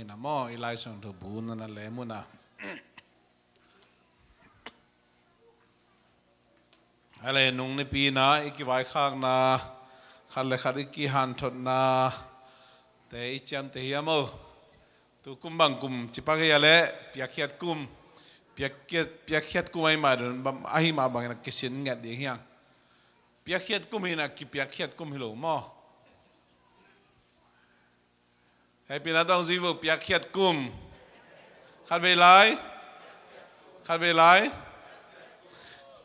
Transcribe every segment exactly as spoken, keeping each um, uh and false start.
Ina maw, i Lai Siangtho bu na na lem un a. Ale, nung nipi in a i kivaikhakna, khat le khat i kihanthotna te i ciamteh hi a maw. Tu kum bang kum ci pak hi a leh, piakkhiat kum. Piakkhiat, piakkhiat kum ahi mah dun, bang, ahi mah bangin a kisin ngiat ding hi hang. Piakkhiat kum hi na, kipiakkhiat kum hi lo maw. Hehpihna tawh zui vo, piakkhiat kum. Khatvei lai. Khatvei lai.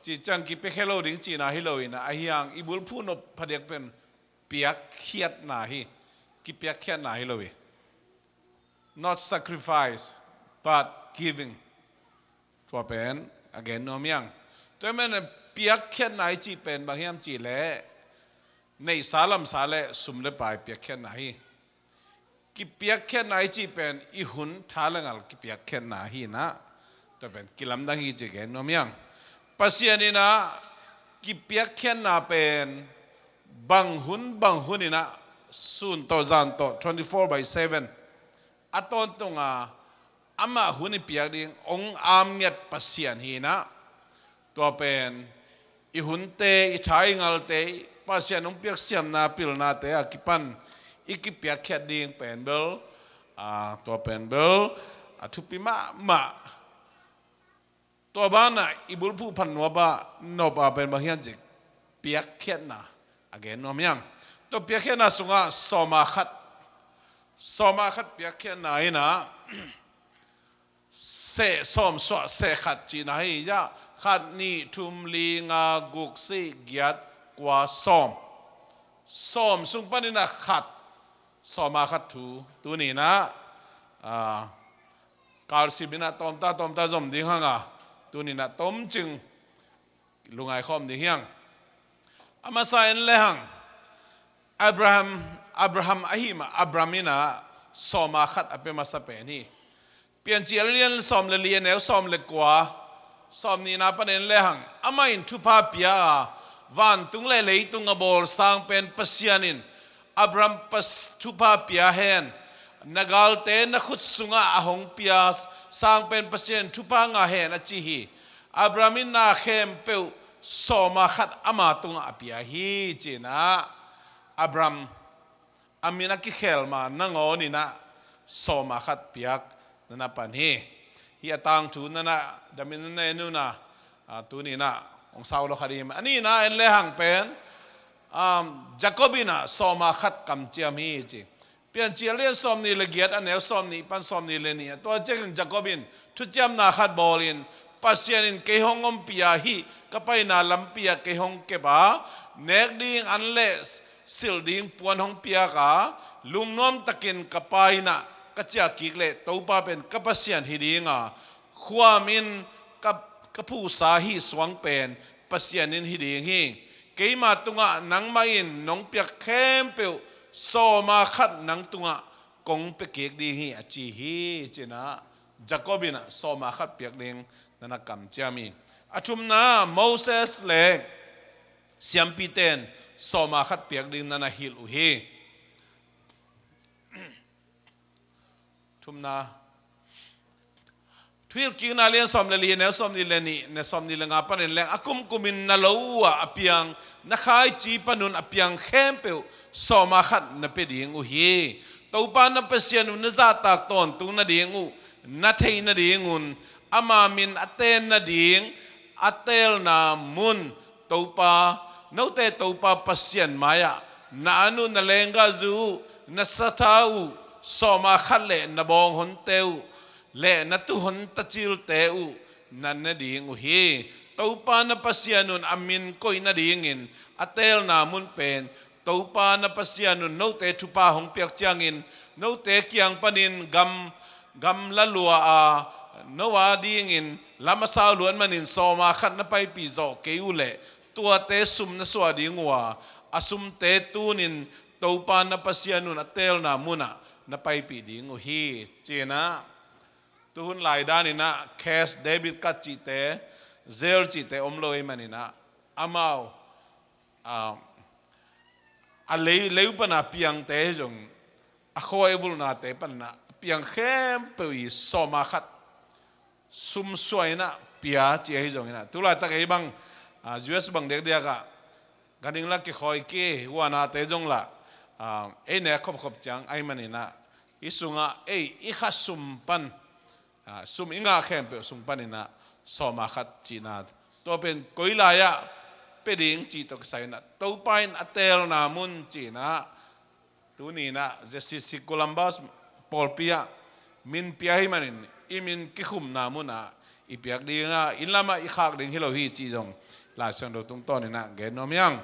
Cih ciang kipiakkhiat lo ding cihna hi lo in a, ahi hang i bulphuh nop phadiak pen piakkhiatna hi. Kipiakkhiatna hi lo hi. Not sacrifice, but giving. Tua pen a gen nuam hi hang. Tua ahih manin piakkhiatna i cih pen bang hiam cih leh, neihsa lamsa le sum le pai piakkhiatna hi. Kipiakkhiatna i cih pen i hun tha le ngal kipiakkhiatna hi in a, tua pen kilamdang hi cih gen nuam hi hang. Pasian in a kipiakkhiatna pen bang hun bang hun in a, sun tawh zan tawh, twenty-four by seven, a tawntung a, amah hun i piak ding hong am ngiat Pasian hi in a, tua pen i hunte, i tha i ngalte, Pasian hong piak siamna pilnate a kipan i kipiakkhiat ding pen bel, a, tua pen bel a thupi mahmah. Tua banah i bulphuh phat nuam a, nop a pen bang hiam cih leh piakkhiatna a gen nuam hi hang. Tua piakkhiatna sungah sawm a khat, sawm a khat piakkhiatna in a, seh sawm suah seh khat cihna hi a, khat, nih, thum, li, nga, guk, sih, giat, kua, sawm. Sawm sung panin a khat, sawm a khat thu, tuni in a, a, kalsim in a tawmta tawmta zom ding hang a, tuni in a tomcing lungngai khawm ding hi hang. A masa en le hang, Abraham, Abraham ahi mah, Abram in a sawm a khat a pia masa pen hi. Piancil a lian sawm le li, a neu sawm le kua, sawm nihna pan en le hang, amah in thupha pia a, vantung le leitung a bawl sang pen Pasian in, Abraham, pas-, thupha pia hen, na galte na khut sungah a hong pia sang pen Pasian in thupha ngah hen a ci hi. Abraham in na khempeuh sawm a khat ama tungah a pia hi ci in a, Abraham a min a kikhel ma nangawn in a sawm a khat piak na na pan hi. Hih a tangthu na na, damin na na en un a, a, tuni in a hong sau lo kha ding hi. A nihna en le hang pen, um, Jacob in a sawm a khat kamciam hi ci. Piancil a lian sawm nih le giat, a neu sawm nih pan sawm nih le nih. Tua ciangin Jacob in thuciamna khat bawl in, Pasian in kei hong ompih a, hih ka paina lampi ah kei hong kep a, nek ding an le silh ding puan hong piak a, lungnuam takin ka pa inn ah ka ciah kik leh Topa pen ka Pasian hi ding a, khuam in ka, ka phuhsa hih suang pen Pasian inn hi ding hi. Keima tungah nangmah in nong piak khempeuh sawm a khat nang tungah kong pia kik ding hi, a ci hi ci in a, Jacob in a sawm a khat piak ding na na kamciam hi. A thumna, Moses le siampite in sawm a khat piak ding na na hilh uh hi. Thumna, Thuhilhkikna lian sawm le li, neu sawm nih le nih, neu sawm nih le nga pan en leng, a kumkum in na lo uh ah a piang, na khaici panun a piang khempeuh sawm a khat na pia ding uh hi. Topa na Pasian uh na zahtak tawntung nading uh na theih nadingun, ama min a ten nading a teelna mun, Topa, note Topa Pasian mai-ah na an uh, na lenggahzu uh, na satha uh, sawm a khat le na bawnghonte uh le na tuuhon tacilte uh na ne ding uh hi. Topa na Pasian un a min koih nadingin a teelna mun pen, Topa na Pasian un note thupha hong piak ciangin note kiang panin gam, gam la lua a, no a dingin lam a sau luat manin sawm a khat na paipih zawh kei uh leh tuate sum na suah ding uh a, a sumte tunin Topa na Pasian un a teelna munah na paipih ding uh hi, ci in a. Tuhun lai danin a cash, debit card cihte, Zelle cihte om lo ahih manin a, amau, a, a lei, lei uh pana piangte hi zong a khawi a vulhnate pana piang khempeuh i sawma khat sumsuah in ah pia ci ahi zongin ah, tulaitak ei bang, ah, U S bang diakdiak ah ganhing la kikhawi kei, huanate zong lah, ah, ei nek khopkhop ciang ahi manin ah, i sungah ei i kha sum pan, ah, sum i ngah khempeuh sung panin ah sawma khat cihna, tua pen koi lai-ah pia ding cih tawh kisai in ah, Topa in a teelna mun ci-in ah, tuni in ah Z C C Columbus pawlpi ah min pia hi manin, i min kikhumna mun ah i piak ding a, inn lamah i khak ding hi lo hi cih zong Lai Siangtho tungtawn in ah gen nuam hi hang.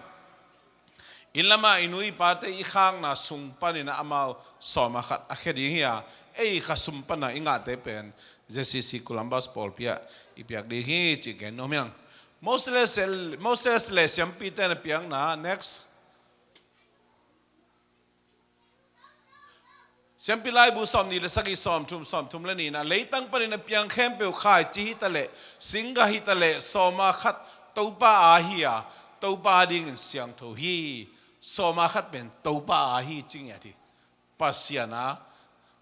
Inn lamah i nu i pate i khakna sung panin ah amau sawma khat a khia ding hi a, ei kha sum pan ah i ngahte pen Z C C Columbus pawlpi ah i piak ding hi cih gen nuam hi hang. Moses le, Moses le siampite na piakna, next. Siampi Laibu sawmnih le sagih, sawmthum, sawmthum le nih in ah, leitang panin a piang khempeuh, khaici hi ta leh, singgah hi ta leh, sawma khat Topa aa hi a, Topa adingin siangtho hi. Sawma khat pen Topa aa hi ci ngiat hi. Pasian aa,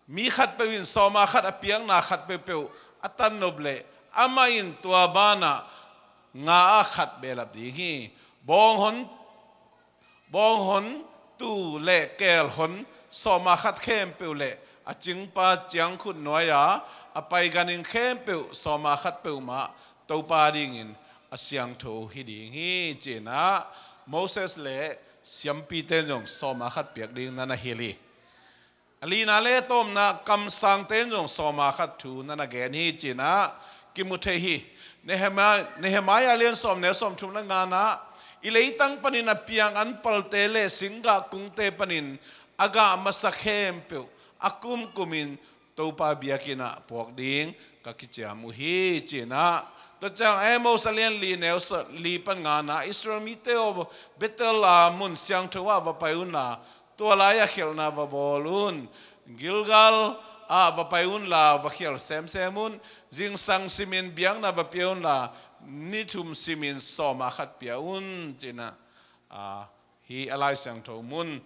mi khatpeuh in sawma khat a piakna khat peuhpeuh a tannop leh, amah in tua banah nga-ah khat behlap ding hi. Bawng hon, bawng hon, tuu le keel hon, sawma khat khempeuh le a cingpa ciangkhut nuai-a a pai ganhing khempeuh sawma khat peuhmah Topa dingin a siangtho hi ding hi, ci-in ah Moses le siampite in zong sawma khat piak ding na na hilh hi. A lina le tawpna kamsangte in zong sawma khat thu na na gen hi, ci-in ah kimu thei hi. Nehemiah, Nehemiah lian sawm neu sawmthum le nga-na, i leitang panin a piang an palte le singgah kungte panin a gah masa khempeuh a kumkumin Topa biakinn ah puak ding ka kiciam uh hi, ci-in ah. Tua ciang Amos a lian li neu sa-, li pan nga-na, Israel mite aw, Bethel a mun siangtho ah va pai unla, tua lai-ah khialhna va bawl un. Gilgal ah va pai unla, va khial semsem un. Zingsang simin biakna va pia unla, ni thum simin sawma khat pia un, ci-in ah, a, hi a Lai Siangtho mun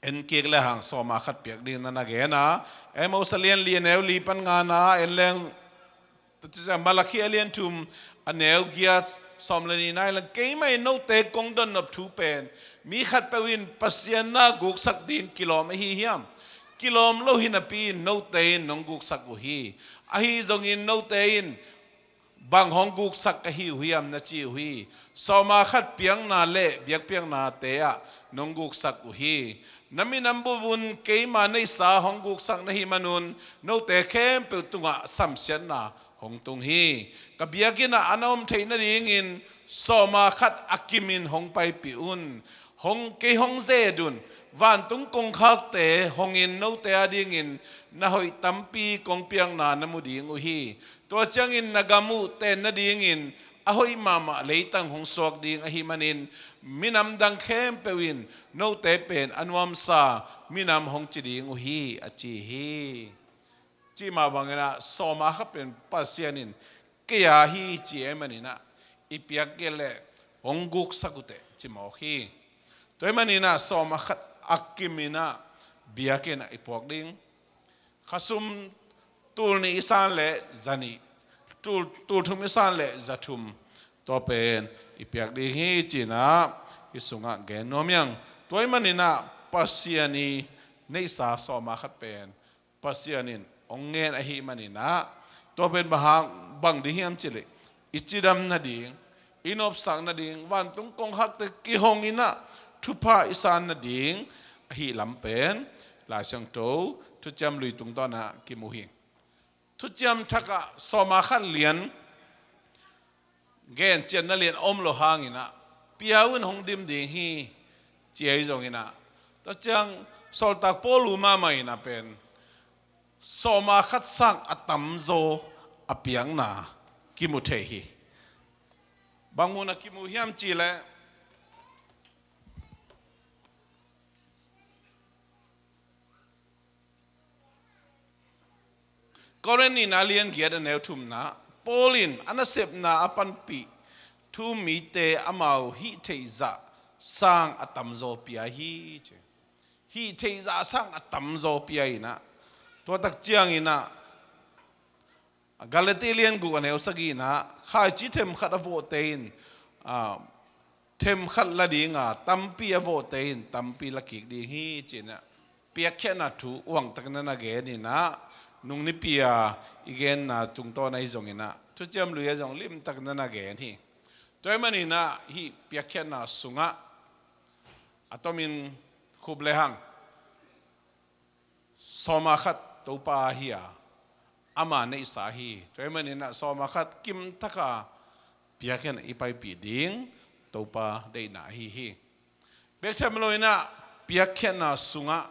en kik le hang sawma khat piak ding na na gen a. Amos a lian li a neu li pan nga-na en leng, Malakhi a lian thum a neu giat, sawm le nihna en leng, keimah in note kong dotnop thu pen, mi khatpeuh in Pasian na guksak ding kilawm ahi hiam? Kilawm lo hi napi-in note in nong guksak uh hi. Ahi zongin note in bang hong guksak ka hi uh hiam na ci uh hi. Sawma khat piakna le biakpiaknate ah nong guksak uh hi. Na minam bup un keima neihsa hong guksak na hih manun note khempeuh tungah samsiatna hong tung hi. Ka biakinn ah a na om theih nadingin sawma khat a kimin hong paipih un. Hong, kei hong ze-et un. Vantung kongkhakte hongin note adingin na hoih tampi kong piakna na mu ding uh hi. Tua ciangin na gam uh ten nadingin a hoih mahmah leitang hong suak ding ahih manin, minam dang khempeuh in note pen a nuamsa minam hong ci ding uh hi, a ci hi. Cih mah bangin ah sawma khat pen Pasian in kei a hi ci ahih manin ah i piak kei leh hong guksak uh teh ci mawk hi. Tua ahih manin ah sawma khat a kimin ah biakinn ah i puak ding. Khasum tul nih i san leh za nih, tul, tul thum i san leh za thum, tua pen i piak ding hi, ci-in ah hih sungah gen nuam hi hang. Tua ahih manin ah Pasian i neihsa sawma khat pen Pasian in hong ngen ahih manin ah, tua pen bang hang, bang ding hiam cih leh, i cidam nading, i nopsak nading, vantung kongkhakte kihong in ah thupha i san nading ahih lam pen Lai Siangtho Thuciam Lui tungtawn ah kimu hi. Thuciam Thak ah sawma khat lian gen ciatna lian om lo hangin ah, pia un hong dim ding hi, ci ahi zongin ah, tua ciang sawltak Paul uh mahmah in ah pen sawma khat sang a tamzaw a piakna kimu thei hi. Bang mun ah kimu hiam cih leh, Korin nihna lian giat a neu thumna, Paul in a nasepna a panpih thu-um mite amau hih theih zah sang a tamzaw pia hi, ci. Hih theih zah sang a tamzaw pia in ah, Tua tak ciangin ah, Galati lian guk a neu sagih in ah, khaici themkhat a vawhte in, ah, themkhat la ding a, tampi a vawhte in tampi la kik ding hi, ci-in ah, piakkhiatna thu uangtakin na gen in ah, nung nipi a i genna tungtawn ahi zongin ah, Thuciam Lui ah zong limtakin na gen hi. Tua ahih manin ah hih piakkhiatna sungah a tomin khup lehang sawm a khat Topa ahi a, ama neihsa ahi hi. Tua ahih manin ah sawm a khat kimtaka piakkhiatna i paipih ding Topa deihna ahi hi. Bek tham loin ah piakkhiatna sungah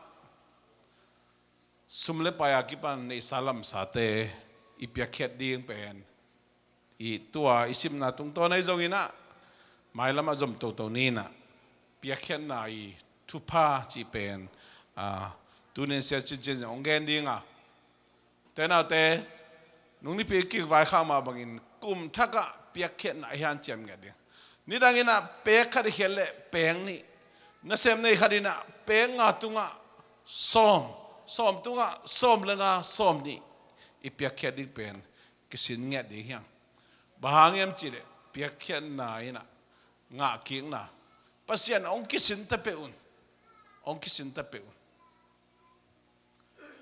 sum le pai a kipan neihsa lamsate i piakkhiat ding pen i tua i simna tungtawn ahi zongin ah, mailam ah zom toto ni in ah, piakkhiatna i thupha cih pen, ah, tuni in sia cincin hong gen ding a, te naute, nung nipi kik vaikhak mah bangin kum thak ah piakkhiatna a hian ciam ngiat ding. Nidangin ah pek khat i khiat leh peng nih, nasem nei khat in ah pek nga tungah sawm, sawm tungah sawm le nga, sawm nih i piakkhiat ding pen kisin ngiat ding hi hang. Bang hang hiam cih leh piakkhiatna in ah ngahkikna, Pasian hong kisin ta peuh un, hong kisin ta peuh un.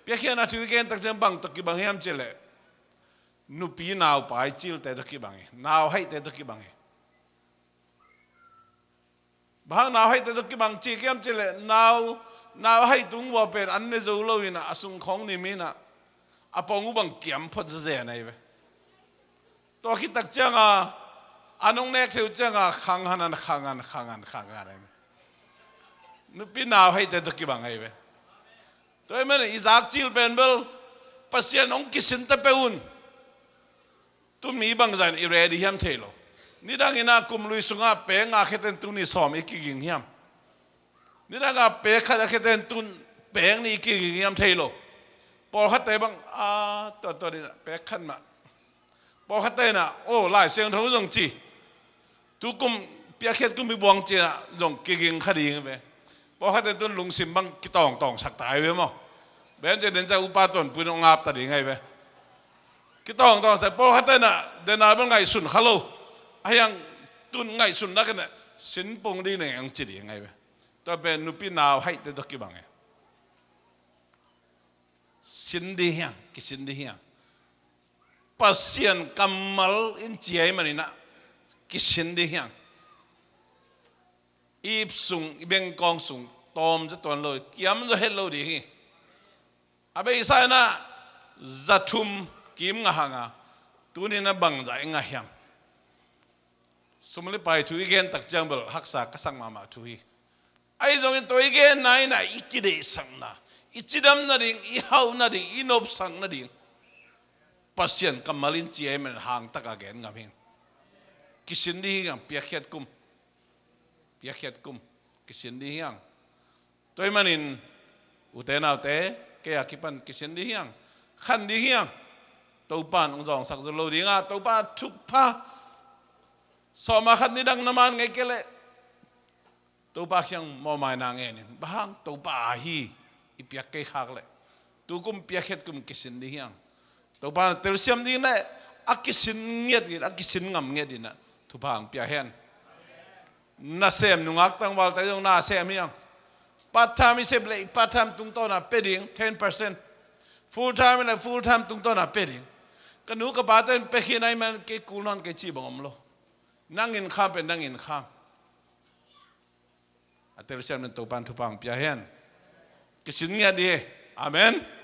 Piakkhiatna thu i gen tak ciang bang tawh kibang hiam cih leh, nupi naupai cilte tawh kibang hi, nauhaihte tawh kibang hi. Bang hang nauhaihte tawh kibang ci hiam cih leh, nau, nauhaih tung uh a pen an ne zo lo in ah, a sung khawng nim in ah, a pawng uh bang kiam phot zezen ahi ve. Tua khit tak ciang a, an hong nek thei uh ciang a, khang han an, khang han, khang han, khang han ahi ve. Nupi nauhaihte tawh kibang ahi ve. Tua ahih manin i zak cil pen bel, Pasian hong kisin ta peuh un. Tun mi bangzah in i ready hiam thei lo. Nidangin ah kum lui sungah pek nga khiaten tun i sawm i kiging hiam? Nidangin ah pek khat a khiaten tun pek nih i kiging hiam? Thei lo. Pawlkhatte bang, a, tua, tua ding ah pek khat mah. Pawlkhatte in ah, o, Lai Siangtho zong ci, tu kum piakkhiat kum hi buang ci-in ah zong kiging kha ding ve. Pawlkhatte tun lungsim bang kitawngtawngsak ta hi ve maw. Bang hang hiam cih leh den ciang upa Tuanpui in hong ap ta ding ahi ve. Kitawngtawngsak, pawlkhatte in ah den a bel ngaihsun kha lo. Ahi hang tun ngaihsun nak in ah sin pong ding neng hong ci ding ahi ve. Tua pen nupi nauhaihte tawh kibang hi. Sin ding hi hang, kisin ding hi hang. Pasian kammal in ci ahih manin ah kisin ding hi hang. I ip sung, i bengkawng sung tawm zaw tuan lo, kiam zaw het lo ding hi. A beisa in ah za thum kim ngah hang a, tuni in ah bangzah i ngah hiam? Sum le pai thu i gen tak ciang bel haksa ka sak mahmah thu hi. Ahi zongin tua i genna in ah i kideihsakna, i cidam nading, i hauh nading, i nopsak nading Pasian kammal in ci ahih manin hang tak a gen ngam hi hang. Kisin ding hi hang, piakkhiat kum. Piakkhiat kum. Kisin ding hi hang. Tua ahih manin, ute naute, kei a kipan kisin ding hi hang, khan ding hi hang. Topa in hong zawngsak zo lo ding a, Topa thupha. Sawm a khat nidang na man ngei kei leh, Topa kiang mawhmaina ngen in. Bang hang? Topa ahi i piak kei khak leh, tu kum piakkhiat kum kisin ding hi hang. Topa na telsiam ding leh, a kisin ngiat in, a kisin ngam ngiat in ah thupha hong pia hen. Nasem nungak tangvalte zong nasem hi hang. Part time i sep leh, part time tungtawn a pia ding, ten percent. Full time leh full time tungtawn a pia ding. Ka nu ka pate in pia khin ahih man kei kul nawn kei cih bang om lo. Nang in kham pen nang in kham. A telsiam in Topa in thupha hong pia hen. Kisin ngiat ding hi. Amen.